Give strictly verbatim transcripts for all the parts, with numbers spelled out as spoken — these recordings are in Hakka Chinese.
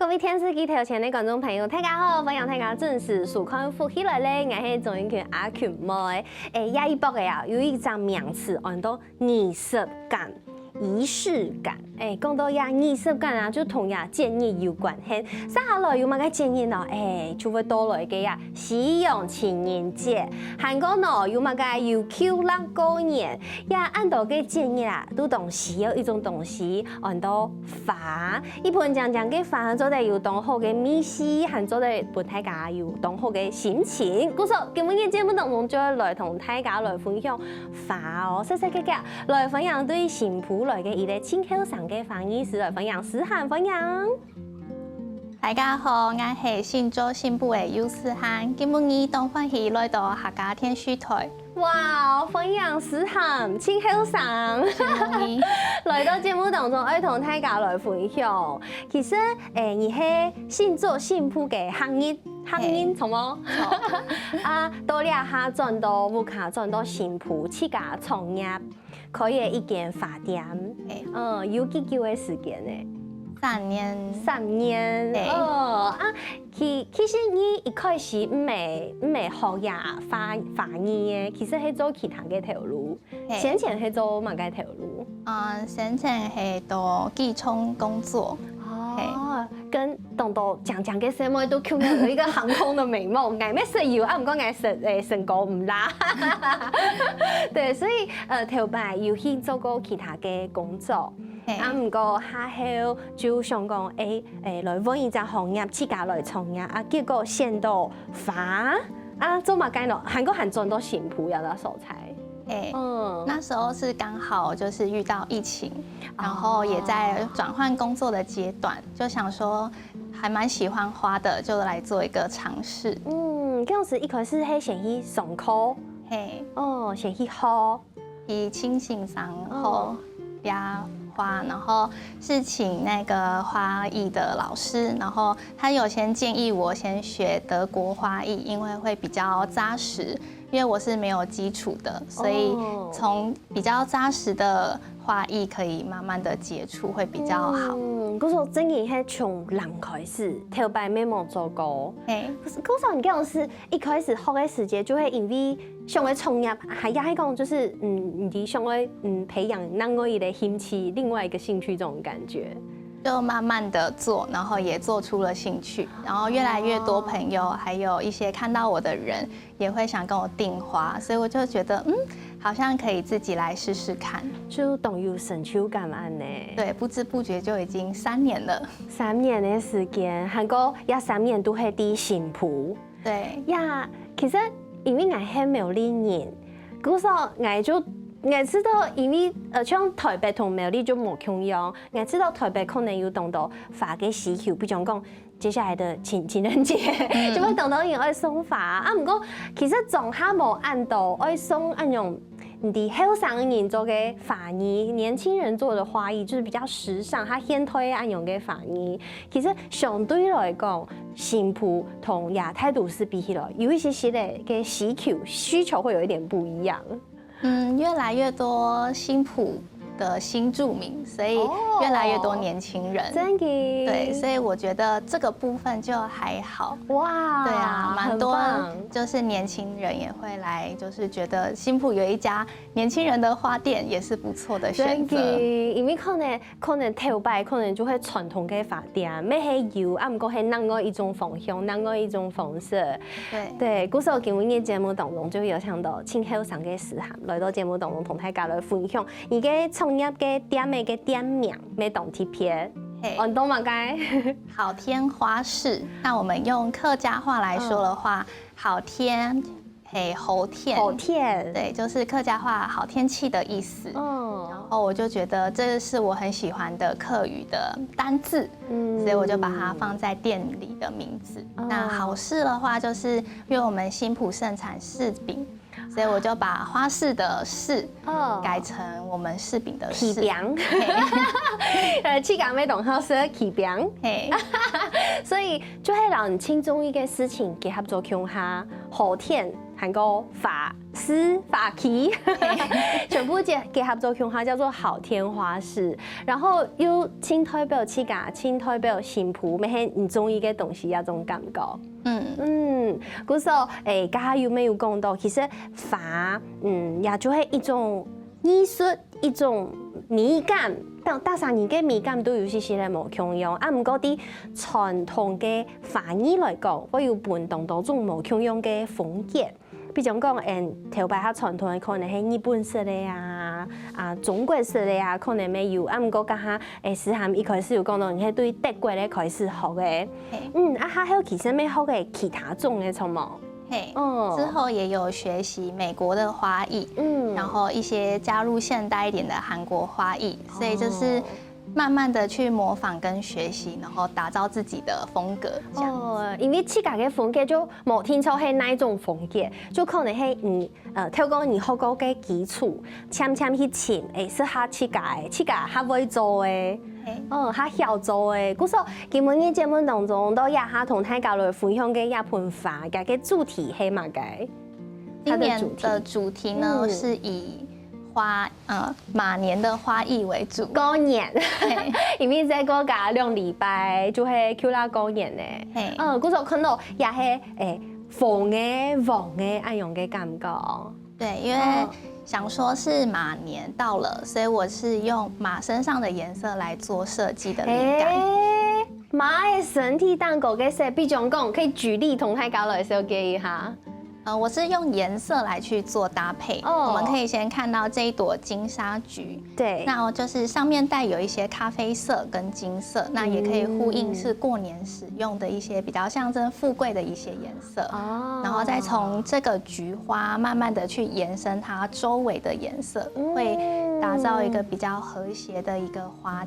各位電視機頭前个觀眾朋友，大家好，歡迎大家準時收看《福氣來了》，𠊎係鍾英群阿群妹。誒，這一駁仔啊，有一隻名詞安到儀式感，儀式感。誒，講到這儀式感啊，就同這節日有關係。接下來有麼个節日呢？誒，就會到來个啊，西洋情人節。還過呢，有麼个有舊曆過年，這恁多个節日啊，都當需要一種東西，安到花。 一盆靚靚个花，做得有當好个味緒，還做得分大家有當好个心情。故所，今晡日節目當中就愛來同大家來分享花哦，細細个个來歡迎對新埔來个一個盡後生个花藝師來歡迎詩涵，歡迎。大家好，𠊎係新竹新埔个游詩涵，今晡日當歡喜來到客家電視台。 哇，歡迎詩涵，盡後生。來到節目當中，愛同大家來分享。其實，誒，你係新竹新埔个客人，客人，嘿。著無？著。啊，到這下轉到屋下，轉到新埔，自家創業，開了一間花店。嘿。嗯，有幾久个時間呢？三年。三年。嘿。哦，啊， 其，其實你一開始毋係，毋係學這花，花藝个，其實係做其他个頭路。嘿。先前係做麼个頭路？嗯，先前係做機床工作。哦，跟當多靚靚个細妹都共樣有一個航空的美夢，𠊎乜識游，啊，毋過𠊎身，誒，身高毋罅。對，所以，呃，頭擺有去做過其他个工作。 嘿。啊，毋過下後就想講，誒，誒，來換一隻行業，自家來創業，啊，結果選到花，啊，做麼个呢？還過還轉到新埔這個所在。嘿，嗯。那時候是剛好就是遇到疫情，然後也在轉換工作的階段，哦。就想說還蠻喜歡花的，就來做一個嘗試。嗯，這樣子一開始係先去上課。嘿。哦，先去學。 去請先生學這花，然後是請那個花藝的老師，然後他有先建議我先學德國花藝，因為會比較扎實，因為我是沒有基礎的，所以從比較扎實的花藝可以慢慢的接觸，會比較好。嗯，故所正經係從零開始，頭擺乜無做過。嘿。故所你講係一開始學个時節，就會因為 想愛創業，還也係講，就是，嗯，你想愛，嗯，培養另外一個興趣，另外一個興趣這種感覺。就慢慢地做，然後也做出了興趣，然後越來越多朋友，還有一些看到我的人，也會想跟我訂花，所以我就覺得，嗯，好像可以自己來試試看。就當有成就感恁呢。對，不知不覺就已經三年了。三年个時間，還過這三年都係在新埔。 對。呀，其實因為𠊎係苗栗人，故所𠊎就，𠊎知道，因為，呃，像台北同苗栗就無共樣，𠊎知道台北可能有當多花个需求，比如講，接下來的情，情人節，嗯。就會當多人愛送花。啊，毋過其實總下無恁多愛送恁樣，你知後生个人做个花藝，年輕人做的花藝，就是比較時尚，較現代个恁樣个花藝。 其實相對來講，新埔同這大都市比起來，有一些些个，个需求，需求會有一點不一樣。嗯，越來越多新埔的新住民，所以哦。越來越多年輕人。真的。對，所以我覺得這個部分就還好。哇，對啊，蠻多很棒。就是年輕人也會來，就是覺得新埔有一家年輕人的花店也是不錯的選擇。真的，因為可能 可能頭擺可能就係傳統个花店，乜係有，啊，毋過係另外一種方向，另外一種方式。對。對，故所今晡日節目當中就有請到盡後生个詩涵，來到節目當中同大家來分享，你个創業个店个个店名，乜當特別。嘿。安到麼个？好天花市，那我們用客家話來說的話，嗯。好天 嘿，好天。好天。對，就是客家話好天氣的意思。嗯。然後我就覺得這是我很喜歡的客語的單字，嗯。所以我就把它放在店裡的名字。嗯。那好柿的話，就是因為我們新埔盛產柿餅，所以我就把花市的市哦。改成我們柿餅的柿。柿餅。嘿。呃，自家乜當好食柿餅。嘿。所以就係摎你盡中意个事情結合做共下，好天還過花市、花期，全部結結合做共下，叫做好天花市。然後又盡代表自家，盡代表新埔，乜係你中意个東西，該種感覺。嗯，故所，誒，剛剛有沒有講到，其實花，嗯，也就係一種藝術，一種美感，但大家人个美感都有些些个無共樣。啊，毋過對傳統个花藝來講，會有分當多種無共樣个風格。比如講，嗯，頭擺較傳統个可能係日本式个啊，啊，中國式个啊，可能乜有。啊，毋過剛剛，誒，詩涵一開始有講到，你係對德國个開始學个。嗯，啊，還有其實乜學个其他種个，著無？嘿，之後也有學習美國的花藝，嗯，然後一些加入現代一點的韓國花藝，所以就是慢慢的去模仿跟學習，然後打造自己的風格，這樣。哦，因為自家个風格就無定著係哪一種風格，就可能係你，呃，透過你學過个基礎，漸漸去尋，誒，適合自家个，自家較會做个。 哦，較曉做个。故所今晡日節目當中，到這下同大家來分享个這盆花，佢个主題係麼个？今年的主題呢，是以花，呃，馬年的花藝為主。過年，因為再過加兩禮拜就係就啦過年了。嗯，故所看到也係，誒，紅个、黃个恁樣个感覺。 對，因為想說是馬年到了，所以我是用馬身上的顏色來做設計的靈感。誒，馬个身體頂高个色，比如講，可以舉例同大家來紹介一下。呃，我是用顏色來去做搭配。哦，我們可以先看到這一朵金沙菊，對，那就是上面帶有一些咖啡色跟金色，那也可以呼應是過年使用的一些比較象徵富貴的一些顏色。 色，然後再從這個菊花慢慢的去延伸它周圍的顏色，會打造一個比較和諧的一個花。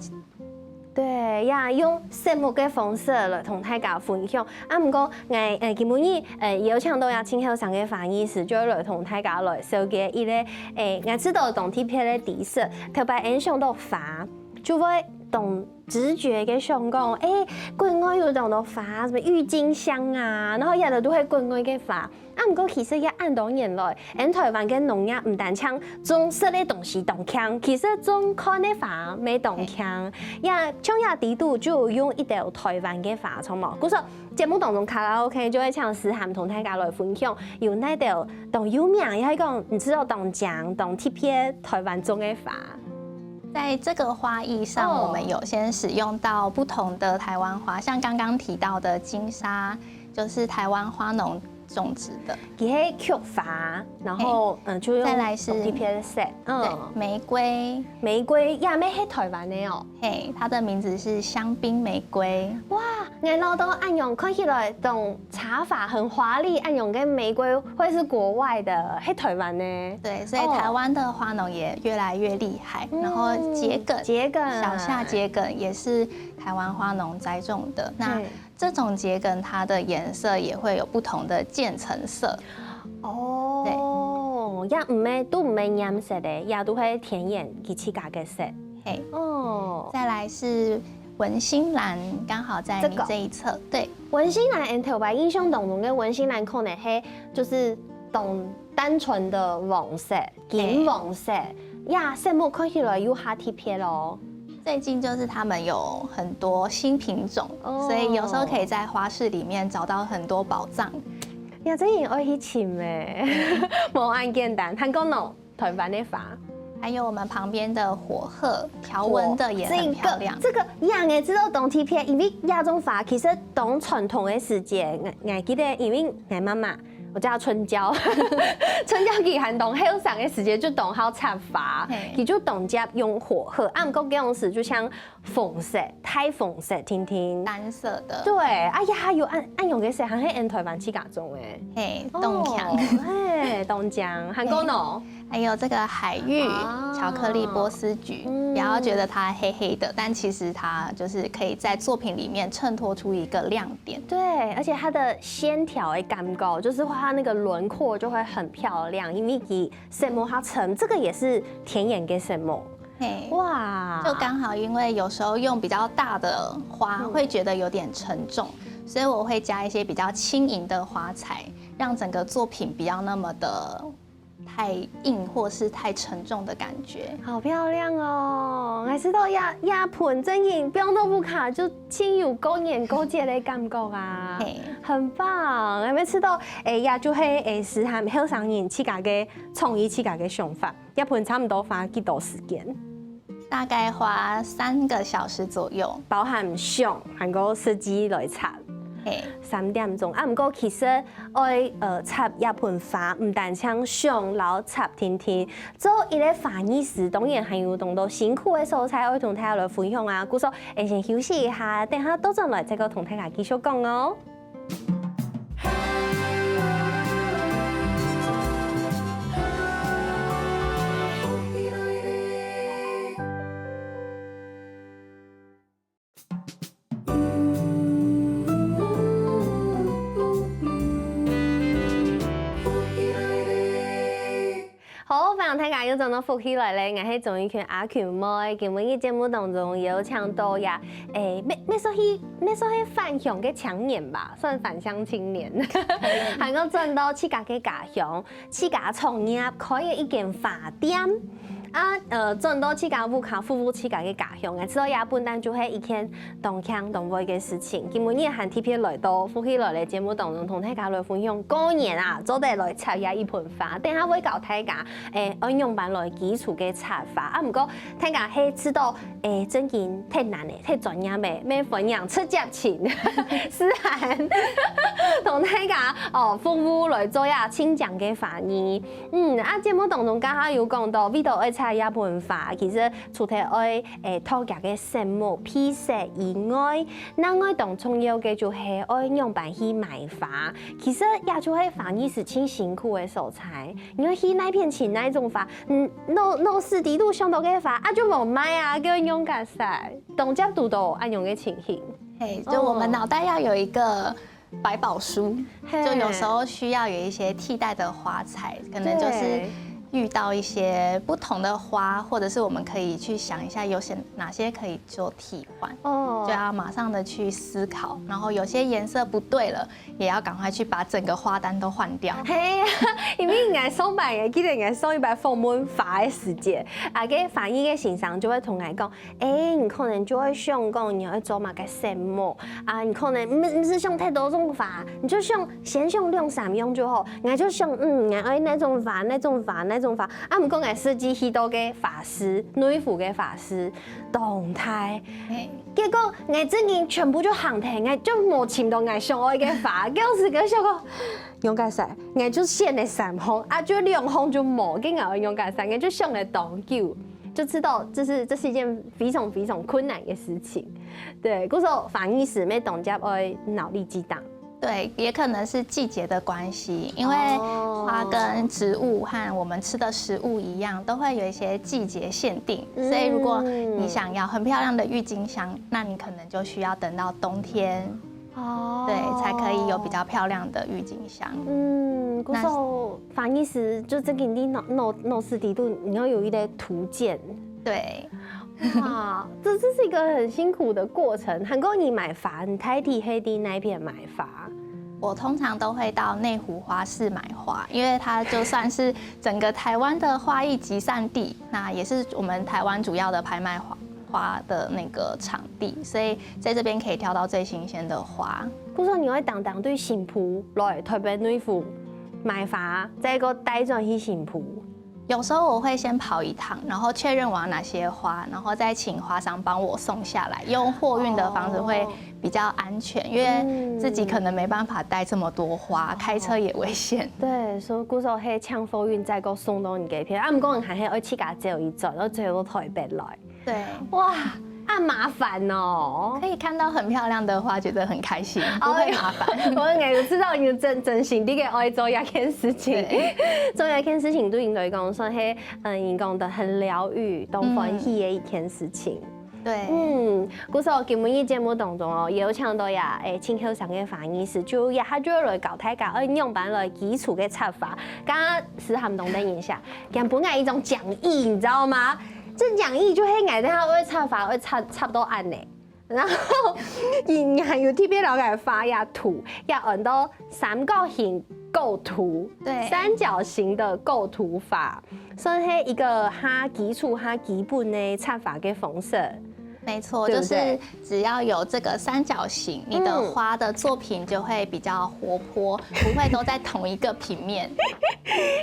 對，也用色目个方式來同大家分享。啊，毋過，𠊎，呃，今晡日，呃，邀請到這盡後生个花藝師，就來同大家來紹介一個，誒，𠊎知道當特別个知識，特別影響到花，就會當 直覺个想講，誒，國外有當多花，什麼鬱金香啊，然後這兜都係國外个花。啊，毋過其實這恁多年來，𠊎台灣个農業毋單淨種食个東西當慶，其實種看个花乜當慶。也像這底肚就用一兜台灣个花，著無？故所節目當中卡拉OK就會請詩涵同大家來分享，有哪兜當有名，也係講你知道當靚、當特別台灣種个花。 在這個花藝上，我們有先使用到不同的台灣花，像剛剛提到的金沙，就是台灣花農種植的。佢係菊花，然後嗯，就用再來是特別色，對，玫瑰，玫瑰，也乜係台灣个哦。嘿，它的名字是香檳玫瑰。哇，𠊎恅到恁樣看起來，當插花很華麗，恁樣个玫瑰會是國外的，係台灣个。對，所以台灣的花農也越來越厲害，然後桔梗，桔梗，小夏桔梗也是台灣花農栽種的。那這種桔梗它的顏色也會有不同的漸層色。哦，也毋係，都毋係染色个，也都係天然佢自家个色。嘿，哦，再來是文心蘭，剛好在你這一側，對。 文心蘭，𠊎頭擺印象當中个文心蘭可能係就是當單純的黃色、金黃色，呀，色目看起來又較特別咯。最近就是他們有很多新品種，所以有時候可以在花市裡面找到很多寶藏。呀，真係愛去尋欸，無恁簡單。還過呢， 台灣个花。還有我們旁邊的火鶴，條紋的也很漂亮。這個，這個樣仔知道當特別，因為這種花其實當傳統个時節，𠊎，𠊎記得，因為𠊎媽媽，𠊎叫春嬌，春嬌佢還當後生个時節就當好插花，佢就當接用火鶴，啊，毋過該種時就像 紅色，大紅色，定定。單色的。對，哎呀，有恁，恁樣个色，還係𠊎台灣自家種个。嘿，當慶。嘿，當慶，還過呢？還有這個海芋，巧克力波斯菊，不要覺得它黑黑的，但其實它就是可以在作品裡面襯托出一個亮點。對，而且它的線條的感覺，就是畫那個輪廓就會很漂亮，因為佢色目較深，這個也是天然个色目。 嘿，哇，就剛好因為有時候用比較大的花會覺得有點沉重，所以我會加一些比較輕盈的花材，让整个作品不要那么的太硬或是太沉重的感觉。好漂亮哦！還知道這這盆真正放到屋下就真有過年過節个感覺啊，很棒！還知道，誒，這就係誒，適合後生人自家个創意、自家个想法。這盆差不多花幾多時間？ 大概花三个小时左右。包含想，還過實際來插。嘿。三點鐘。啊，毋過其實愛，呃，插這盆花，毋單淨想摎插定定，做一個花藝師，當然還有當多辛苦个所在，愛同大家來分享啊。故所，誒，先休息一下，等下倒轉來再過同大家繼續講哦。 好，歡迎大家又轉到福氣來了，𠊎係鍾玉群阿群妹。今晡日節目當中邀請到呀，誒，乜乜算係乜算係返鄉个青年吧，算返鄉青年，還過轉到自家个家鄉，自家創業，開了一間花店。啊，呃，轉到自家屋下服務自家个家鄉，𠊎知道這本來就係一件當慶當會个事情。今晡日還特別來到福氣來了節目當中，同大家來分享過年啊，做得來插這一盆花。等下會教大家，誒，愛仰般來基礎个插花。啊，毋過大家係知道，誒，正經忒難个，忒專業个，愛分人直接請，思涵，同大家哦服務來做這親情个花藝。嗯，啊，節目當中剛剛有講到，為著愛插這盆花，其實除忒愛，誒，擇佢个色目、配色以外，另外當重要个就係愛仰般去買花。其實這就係花藝師盡辛苦个所在。你愛去哪片尋哪種花，嗯，老老師底肚想到个花，啊，就無賣啊，叫仰結煞，當接堵到恁樣个情形。嘿，就我们腦袋要有一个百宝书，嘿。就有时候需要有一些替代的花材，可能就是对。遇到一些不同的花，或者是我们可以去想一下有些哪些可以做替换，哦。就要马上的去思考，然后有些颜色不对了，也要赶快去把整个花单都换掉。嘿啊，因為𠊎上擺个，記得𠊎上一擺訪問花个時節，啊，該花藝个先生就會同𠊎講， 誒，你可能就會想講你愛做麼个色目啊，你可能毋毋使想忒多種花，你就想先想兩三樣就好。𠊎就想，嗯，𠊎愛哪種花，哪種花，哪種花。啊，毋過𠊎實際去到个花市，內湖个花市，當大。嘿。結果𠊎真个全部就行忒，𠊎就無尋到𠊎想愛个花，結果係个想講，仰結煞，𠊎就選了三項，啊，就兩項就無，結果𠊎愛仰結煞，𠊎就想了當久。 就知道這是這是一件非常非常困難的事情。對，故所花藝師乜當接愛腦力激盪。对，也可能是季节的关系，因为哦。花跟植物和我们吃的食物一样，都会有一些季节限定，嗯。所以如果你想要很漂亮的郁金香，那你可能就需要等到冬天，哦。对，才可以有比较漂亮的郁金香。嗯，那故所 花藝師就真个你腦腦腦屎底肚，你要有一个圖鉴。对。哇，這這是一個很辛苦的過程。還過你買花，你大體係在哪片買花？我通常都会到内湖花市买花，因为它就算是整个台湾的花艺集散地，那也是我们台湾主要的拍卖花花的那个场地，所以在这边可以挑到最新鲜的花。故所你會當當對新埔來台北內湖 買花，再過帶轉去新埔。有时候我会先跑一趟，然后确认我要哪些花，然后再请花商帮我送下来，用货运的方式会比较安全，因为自己可能没办法带这么多花，开车也危险。对，所以故所係請货运再過送到你該片。啊，毋過你還係愛自家走一轉，然後走到台北來。 对。哇，恁麻煩哦。可以看到很漂亮的花，觉得很开心，不会麻烦。我我知道你真真心个愛做這件事情，对。做這件事情對你來講算係，嗯，你講的很療愈、當歡喜的一件事情。对。嗯，故所今晡日節目當中哦，邀請到呀，誒，盡後生个花藝師，就這下就來教大家愛仰般來基礎个插花。剛剛思涵同等一下， 佢本來一張講義，你知道嗎？這講義就係𠊎等下會插花，會插插到恁呢。然後，佢還有特別摎个花呀圖，也安到三角形构图，对三角形的构图法，算是一个哈基础、哈基本的插花的方式。没错，对不对就是只要有这个三角形，你的嗯花的作品就会比较活泼，不会都在同一个平面。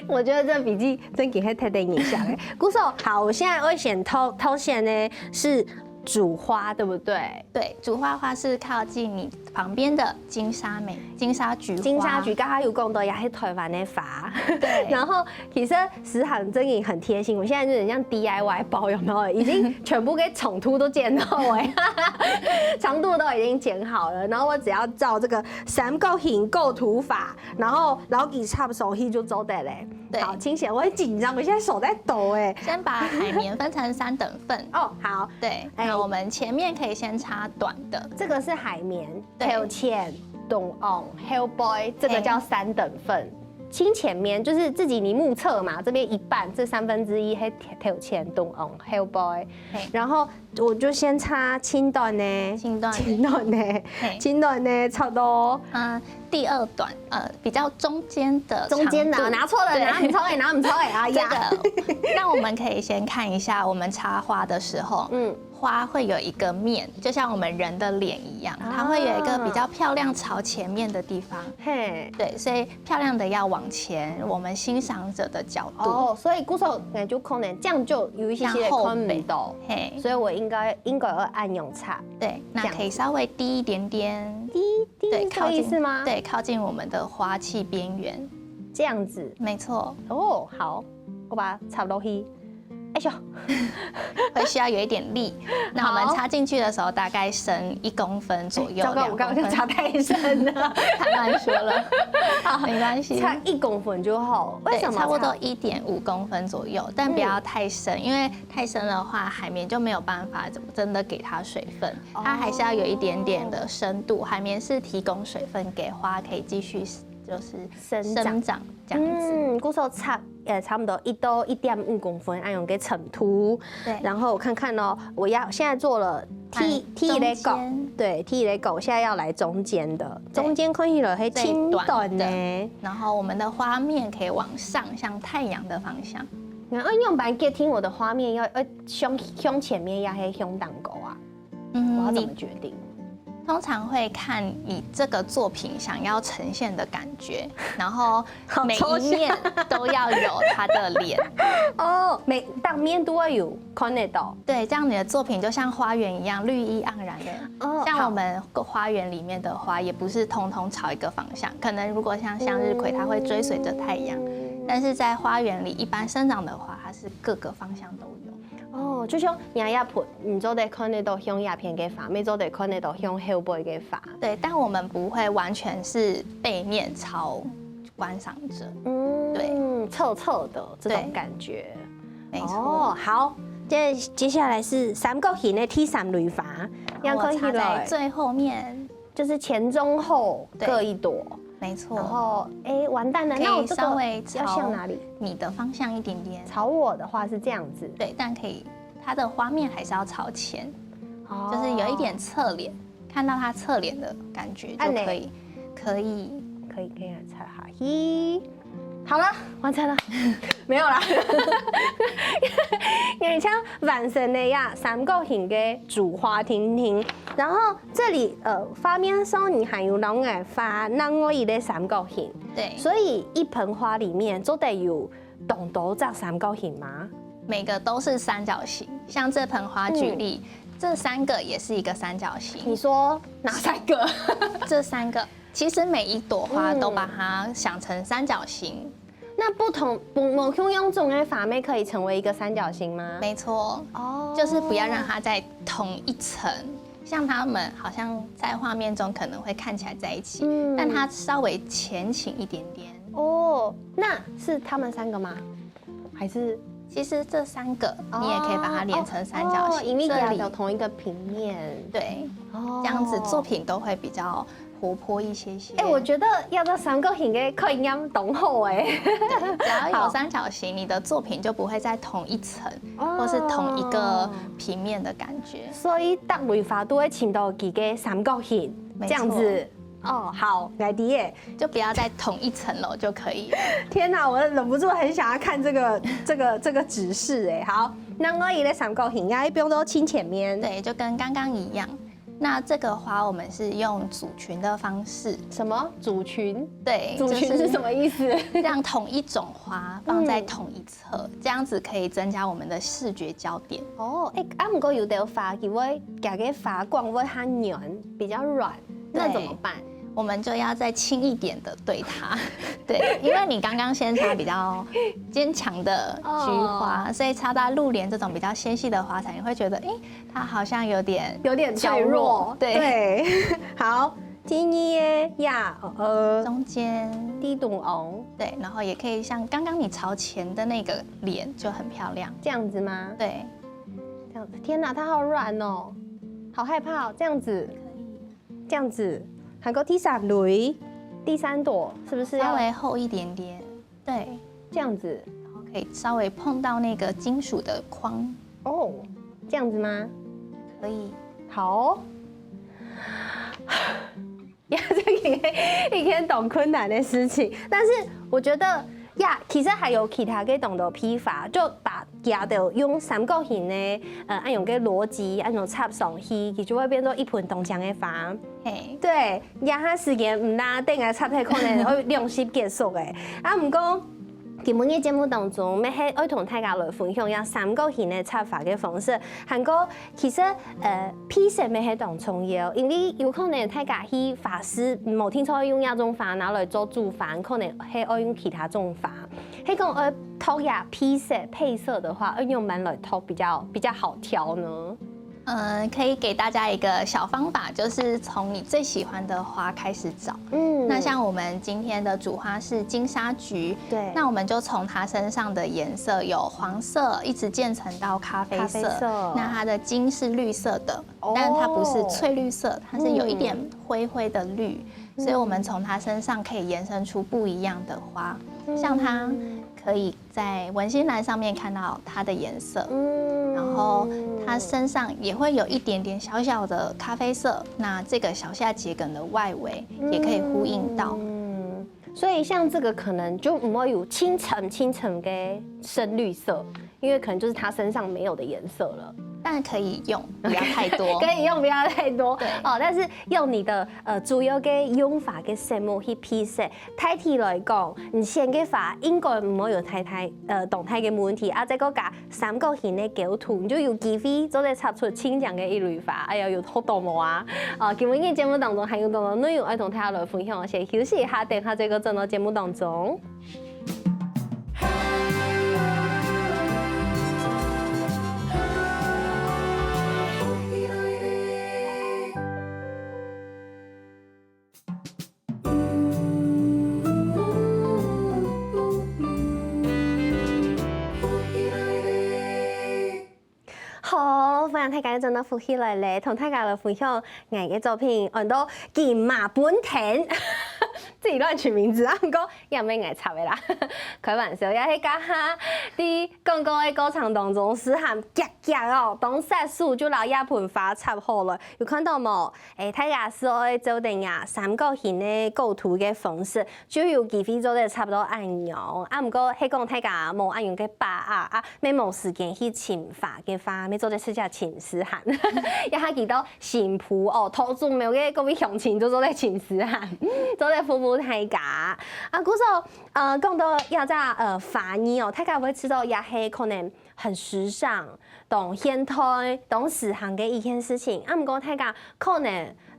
我觉得这笔记真给黑太太影响哎。故所好，我现在会选挑挑选呢是主花，对不对？对，主花花是靠近你旁边的金沙梅、金沙菊花。金沙菊刚刚有讲到，也是台湾的花。对然后其实思涵真的很贴心，我现在就很像 D I Y 包，有没有？已经全部给长度都剪到哎，长度都已经剪好了，然后我只要照这个三角形构图法，然后然后给插上去就做得嘞。对好，清闲，我很紧张，我现在手在抖哎。先把海绵分成三等份。哦，好，对，哎那我们前面可以先插短的。这个是海绵，对头前、中央、后背，这个叫三等份。轻前面就是自己你目测嘛，这边一半，这三分之一，嘿，头前、中央、后背嘿。然后我就先插轻短呢，轻短的轻短呢，嘿轻短呢，差不多。嗯，第二短，呃，比较中间的中间的长度拿错了，对拿唔错哎，拿唔错哎，哎这呀，个，那我们可以先看一下，我们插花的时候，嗯，花会有一个面，就像我们人的脸一样，它会有一个比较漂亮朝前面的地方。嘿，对，所以漂亮的要往前，我们欣赏者的角度。哦，所以故所呢就可能这样就有一些些看不到，嘿，所以我应该应该要按用插。对，那这样可以稍微低一点点。滴滴，对，这个意思吗？，对，靠近我们的花器边缘。这样子。没错，哦，好，我把它插落去。哎呦，会需要有一点力。那我们好插进去的时候，大概深一公分左右。糟糕，我刚刚就两公分插太深了。太慢说了，没关系。插一公分就好，为什么？对，差不多一点五公分左右，但不要太深，因为太深的话，海绵就没有办法真的给它水分，它还是要有一点点的深度。海绵是提供水分给花，可以继续就是生长生长这样子。嗯，故所插，呃，差不多一到一点五公分，恁样个程度。对，然后我看看哦，我要现在做了看第第一个中间对，第一个我现在要来中间的，对中间看起来还最挺短的短呢。然后我们的花面可以往上，向太阳的方向。然后用板给听我的花面要要向向前面要还向蛋糕啊，我要嗯，怎么你决定？通常会看你这个作品想要呈现的感觉，然后每抽象一面都要有他的脸。哦，每当面都要有看得到。对，这样你的作品就像花园一样绿意盎然的。哦像我们花园里面的花，也不是通通朝一个方向。可能如果像向日葵，它会追随着太阳，但是在花园里，一般生长的花，它是各个方向都有。哦，就像你也盆，你做得看得到向下片个花，没做得看得到向后背个花。对，但我们不会完全是背面朝观赏者。嗯，对，侧侧的这种对感觉。没错。哦，好，接接下来是三角形的第三蕊花，然后我插在要看起来最后面。就是前中后对各一朵。没错。然后，哎，完蛋了，可以那我这个稍微要朝向哪里？你的方向一点点。朝我的话是这样子，对，但可以，它的花面还是要朝前，哦就是有一点侧脸，看到它侧脸的感觉就按呢可以，可以。可以可以来插下去。好了，完成了，没有啦。你像完成的呀，三角形的主花亭亭，然后这里呃，花面上你还有两个花，另外一个三角形，对，所以一盆花里面做得有当多只三角形吗？每个都是三角形。像这盆花举例，这三个也是一个三角你形。说哪三个？这三个其实每一朵花都把它想成三角形。那不同不不同样种的花，也可以成为一个三角形吗？没错，哦就是不要让它在同一层。像它们好像在画面中可能会看起来在一起，嗯但它稍微前倾一点点。哦，那是他们三个吗？还是其实这三个你也可以把它连成三角形，哦，因为这里有同一个平面。对，哦这样子作品都会比较活泼一些些。哎、我觉得要到三角形的可以样当好哎。只要好有三角形，你的作品就不会在同一层，哦或是同一个平面的感觉。所以大蕊花都会请到几个三角形没这样子。哦，好，𠊎知耶。就不要再捅一层楼就可以了。天哪，我忍不住很想要看这个这个这个指示哎。好，那我一个三角形，要一边都清前面。对，就跟刚刚一样。那这个花我们是用组群的方式，什么组群？对，组群是什么意思？这样统一种花放在统一侧，这样子可以增加我们的视觉焦点。哦，哎，啊，不过有的花，佢会，佢个花冠会很圆，比较软，那怎么办？我们就要再轻一点的对它，对，因为你刚刚先插比较坚强的菊花，所以插到露莲这种比较纤细的花材，你会觉得，哎，它好像有点有点脆弱，对，好，第二个呀，呃，中间地动翁，对，然后也可以像刚刚你朝前的那个莲就很漂亮，这样子吗？对，这样子，天哪，它好软哦，好害怕哦，这样子，这样子，还有第三蕊，第三朵是不是要稍微厚一点点，对，这样子？然后可以稍微碰到那个金属的框，哦，这样子吗？可以。好哦。呀，这个一件当困难的事情，但是我觉得呀，其实还有其他个当多批法，就把它都用三角形的，呃，恁样个逻辑，恁样插上去，佢就会变做一盆当靚个花。嘿，对，这下时间毋啦，等下插起可能会两集结束个。啊，毋过今晡日节目当中，乜係愛同大家來分享一下三角形个插花个方式，還過其實呃配色乜係當重要，因為有可能大家去花市無定著用這種花拿來做主花，可能係愛用其他種花。係講愛擇這配色配色的話，愛用麼个來擇比較比較好挑呢？嗯，可以给大家一个小方法，就是从你最喜欢的花开始找。嗯那像我们今天的主花是金沙菊，对那我们就从它身上的颜色有黄色，一直渐层到咖啡色，咖啡色那它的金是绿色的，哦但它不是翠绿色，它是有一点灰灰的绿，所以我们从它身上可以延伸出不一样的花，像它可以在文心兰上面看到它的颜色，嗯然后它身上也会有一点点小小的咖啡色，那这个小夏桔梗的外围也可以呼应到。嗯，所以像这个可能就毋會有深層深層个深綠色，因為可能就是它身上沒有的顏色了。但可以用，不要太多。可以用不要太多。对哦，但是用你的呃主要个用法个色目去配色，大體來講，你選个花應該毋會有太大呃當大个問題，啊，再過加三角形个構圖，你就有機會做得插出清涼个一蕊花。哎呀，有學到無啊？哦，今晡日節目當中還有當多內容愛同大家來分享，先休息一下，等下再過轉到節目當中。 好，歡迎大家轉到福氣來了，同大家來分享𠊎个作品，安到金馬奔騰，自己亂取名字啊，毋過也毋係𠊎插个啦，開玩笑，也係該下在廣告个過程當中，詩涵遽遽哦，當煞手就摎這盆花插好了，有看到無？誒，大家係愛照等這三角形个構圖个方式， 就有機會做得插到恁樣。啊，毋過係講大家無恁樣个把握啊，乜無時間去尋花个話，乜做得直接尋詩涵。也還記得新埔哦，桃竹苗个各位鄉親都做得尋詩涵，做得服務大家。啊，故所呃，講到這隻呃花藝哦，大家會知道也係可能很時尚，當現代、當時行个一件事情。啊，毋過大家可能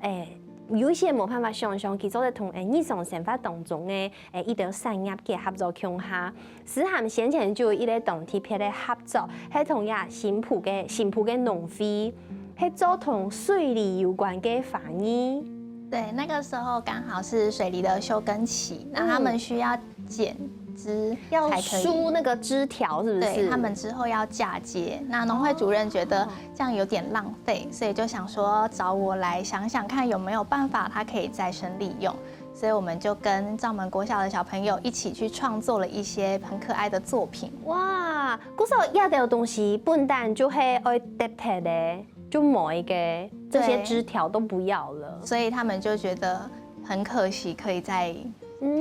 誒，有一些無辦法想像，佢做得同誒日常生活當中个誒一兜產業結合做共下。詩涵先前就有一個當特別个合作，係同這新埔个新埔个農會，係做同水利有關个花藝。對，那個時候剛好是水梨的休耕期，那他們需要剪枝要才可以梳那個枝條，是不是？對，他們之後要嫁接。那農會主任覺得這樣有點浪費，所以就想說找我來想想看有沒有辦法，它可以再生利用。所以我們就跟障門國小的小朋友一起去創作了一些很可愛的作品。哇，故所這兜東西本旦就係愛㧒忒个，就無个，這些枝條都不要了。所以他們就覺得很可惜，可以再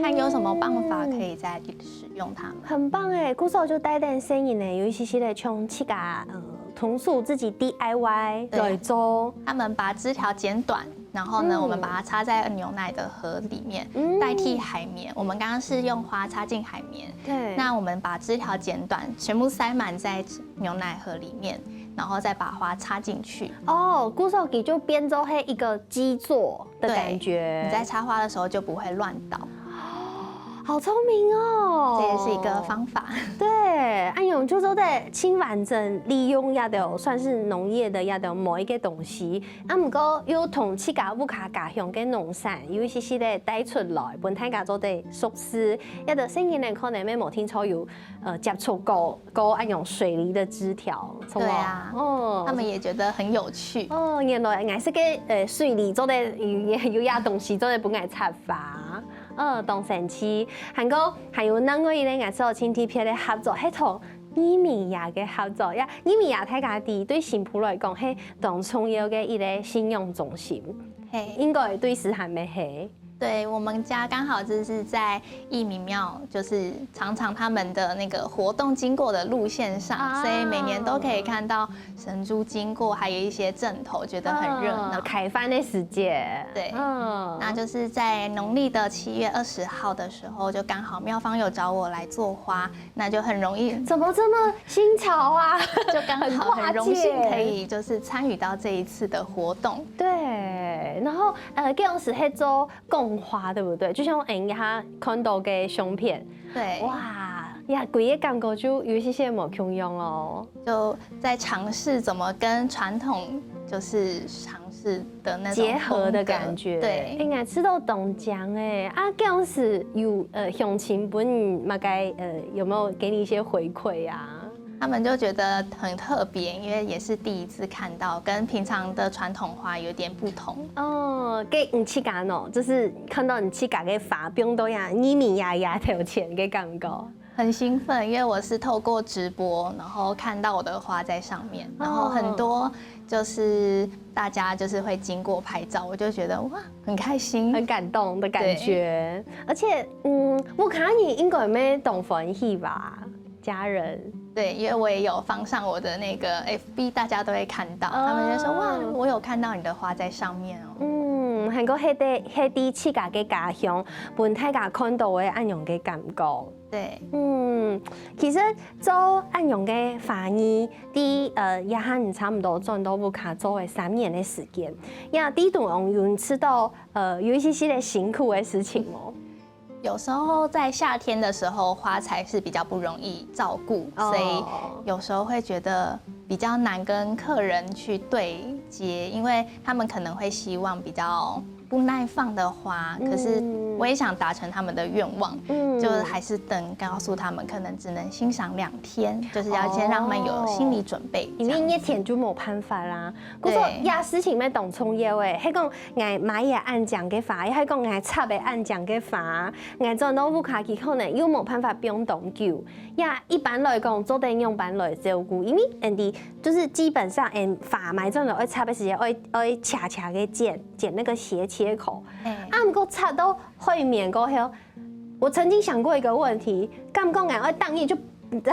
看有什么办法可以再使用它们。很棒哎，故所就帶等細人仔，有一些些个像自家呃，同事自己 D I Y 对来做。他们把枝条剪短，然后呢，嗯我们把它插在牛奶的盒里面，嗯代替海绵。我们刚刚是用花插进海绵，对，那我们把枝条剪短，全部塞满在牛奶盒里面，然后再把花插进去。哦，故所佢就變做係一個基座的对感覺。你在插花的时候就不会乱倒，好聰明哦！这也是一个方法。對，恁樣就做得盡完整利用這兜算是農業的這兜每一個東西，啊，毋過又同自家屋下家鄉个農產有一些些个帶出來，分大家做得熟悉。這兜細人仔可能也無聽說有呃接觸過，過恁樣水梨的枝條，对啊，哦，他们也觉得很有趣。哦，原來𠊎識个呃水梨做得有有有這東西做得分𠊎插花，呃，當神奇。還過還有另外一個𠊎知道盡特別个合作，係同義美雅个合作呀。義美雅大家知對新埔來講係當重要个一個信仰中心，嘿，應該對時還未係。对我们家刚好就是在义民廟，就是常常他们的那个活动经过的路线上，啊所以每年都可以看到神猪经过，还有一些阵头，觉得很热闹。嗯，開飯的時節。對嗯，那就是在农历的七月二十号的时候，就刚好庙方有找我来做花，那就很容易，怎麼這麼新潮啊？就刚好很荣幸可以就是参与到这一次的活动。對，然後呃，這樣子係做貢花，對不對？就像𠊎等一下看到个相片，对，哇，呀，歸個感覺就有一些些無共樣哦。就在尝试怎么跟传统就是尝试的那种結合的风格感覺，对，應該知道當講哎，啊，這樣子有呃鄉親本人大概呃有沒有給你一些回饋啊？他们就觉得很特别，因为也是第一次看到，跟平常的传统花有点不同。哦，給你自家喏，就是看到你自家个花，放到呀，義美雅雅頭前个感覺。很兴奋，因为我是透过直播，然后看到我的花在上面，然后很多就是大家就是会经过拍照，我就觉得哇，很开心。很感動的感覺。而且，嗯，屋下人應該也當歡喜吧？家人。对，因为我也有放上我的那个 F B，大家都会看到，他们就说哇，我有看到你的花在上面哦。嗯，還過係在係在自家个家鄉，分大家看到个恁樣个感覺。对，嗯，其實做恁樣个花藝，在呃，也還差不多轉到屋下做个三年个時間，呀，在當中有知道呃有一些些个辛苦个事情無？有时候在夏天的时候，花材是比较不容易照顾，哦所以有时候会觉得比较难跟客人去对接，因为他们可能会希望比较不耐放的花，可是嗯我也想达成他们的愿望，嗯就是还是等告诉他们，可能只能欣赏两天，就是要先让他们有心理准备。因為这样熱天就無辦法啦。故所對呀，事情乜當重要誒，係講𠊎買一個恁靚个花，也係講𠊎插个恁靚个花，𠊎轉到屋下去可能又無辦法放當久。呀，一般來講，做得仰般來照顧，因為人哋就是基本上，嗯，花買轉來愛插个時間，愛愛斜斜个剪，剪那個斜切口。哎啊，毋過插到後面過後，我曾經想過一個問題，敢講𠊎愛等佢就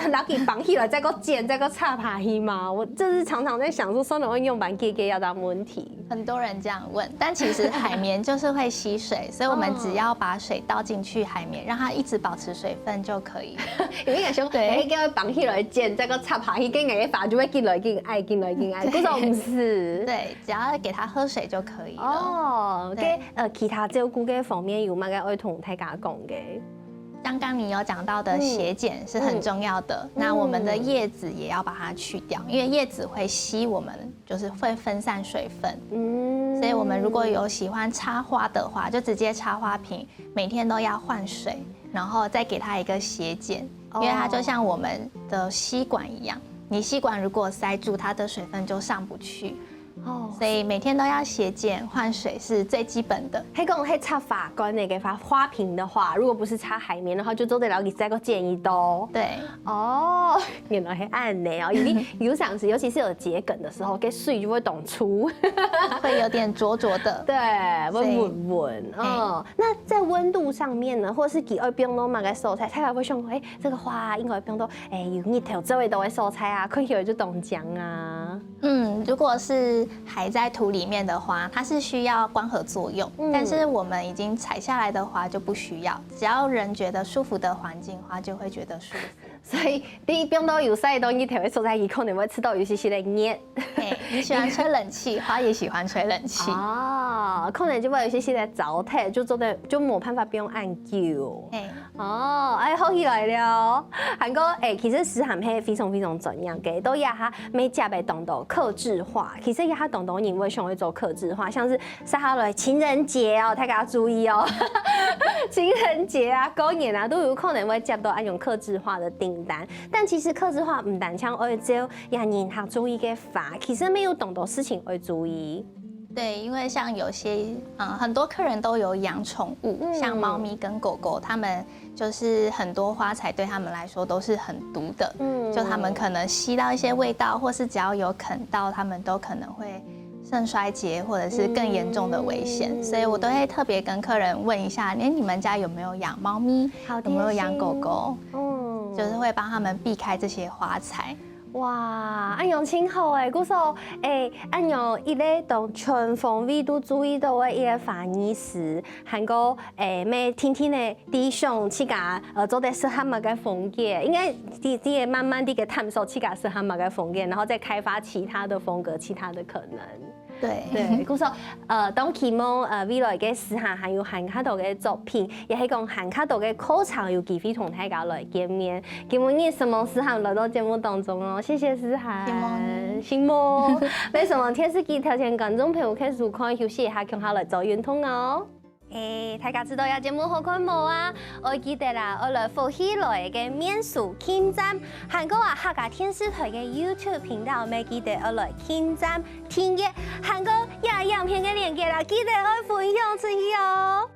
拿佢綁起來，再過剪，再過插下去嘛？我就是常常在想說，算了，我用板给给要答問題。很多人这样问，但其实海绵就是会吸水，所以我们只要把水倒进去海绵，让它一直保持水分就可以了。有一个想，對哎，叫佢綁起來剪，再過插下去，跟个花就會緊來緊愛，緊來緊愛，可是毋是。对，只要给它喝水就可以了。哦，對跟呃其他照顧个方面有麼个愛同大家講个？刚刚你有讲到的斜剪是很重要的，那我们的叶子也要把它去掉，因为叶子会吸我们，就是会分散水分。嗯，所以我们如果有喜欢插花的话，就直接插花瓶，每天都要换水，然后再给它一个斜剪，哦因为它就像我们的吸管一样，你吸管如果塞住，它的水分就上不去。哦，所以每天都要鞋剪换水是最基本的。係講係插花罐个个花花瓶个話，如果毋係插海綿个話，就做得摎佢再過剪一刀。對，哦，原來係恁呢哦，因為有常時，尤其是有桔梗个時候，該水就會當粗，會有點濁濁的。對，會穩穩。嗯，那在溫度上面呢，或者係佢愛放到麼个所在，大家會想，哎，這個花應該放到哎有日頭照得到个所在啊，看起來就當靚啊。 嗯，如果是還在土裡面的花，它是需要光合作用，但是我們已經採下來的花就不需要，只要人覺得舒服的環境，花就會覺得舒服。所以你放到有晒到日頭个所在，佢可能會感覺到有些些个熱。哎，你喜歡吹冷氣，花也喜歡吹冷氣。哦，可能就會有些些个燥熱，就做得就無辦法放恁久。哎，哦，哎，好起來了。還過，哎，其實詩涵係非常非常專業个，到這下乜接个當多客製化，其實這下當多人會想要做客製化，像是接下來情人節哦，大家注意哦，情人節啊、過年啊，都有可能會接到恁樣客製化个訂單。但其實客製化毋單淨愛照這人客中意个花，其實乜有當多事情愛注意。對，因為像有些，嗯，很多客人都有養寵物，像貓咪跟狗狗，它們就是很多花材對它們來說都是很毒的，嗯，就它們可能吸到一些味道，或是只要有哽到，它們都可能會腎衰竭或者是更嚴重的危險，所以我都會特別跟客人問一下，哎，你們家有沒有養貓咪？有沒有養狗狗？嗯，就是會幫他們避開這些花材。 哇，恁樣真好欸！故所，欸，恁樣一個當全方位都注意到个一個花藝師，還過欸，乜定定个在想自家呃做得適合麼个風格，應該在在慢慢地去探索自家適合麼个風格，然後再開發其他的風格、其他的可能。對，對，故所呃，當期望呃未來个時下還有還較多个作品，也係講還較多个課程有機會同大家來見面。今晡日承蒙詩涵來到節目當中哦，謝謝詩涵。承蒙你。承蒙。為什麼電視機頭前觀眾朋友可以收看休息一下，共下來做運動哦。欸，大家知道這節目好看無啊？愛記得啦，愛來福氣來个面書訂閱，還過啊客家電視台个YouTube頻道，乜記得愛來訂閱訂閱，還過這影片个連結啦，記得愛分享出去哦。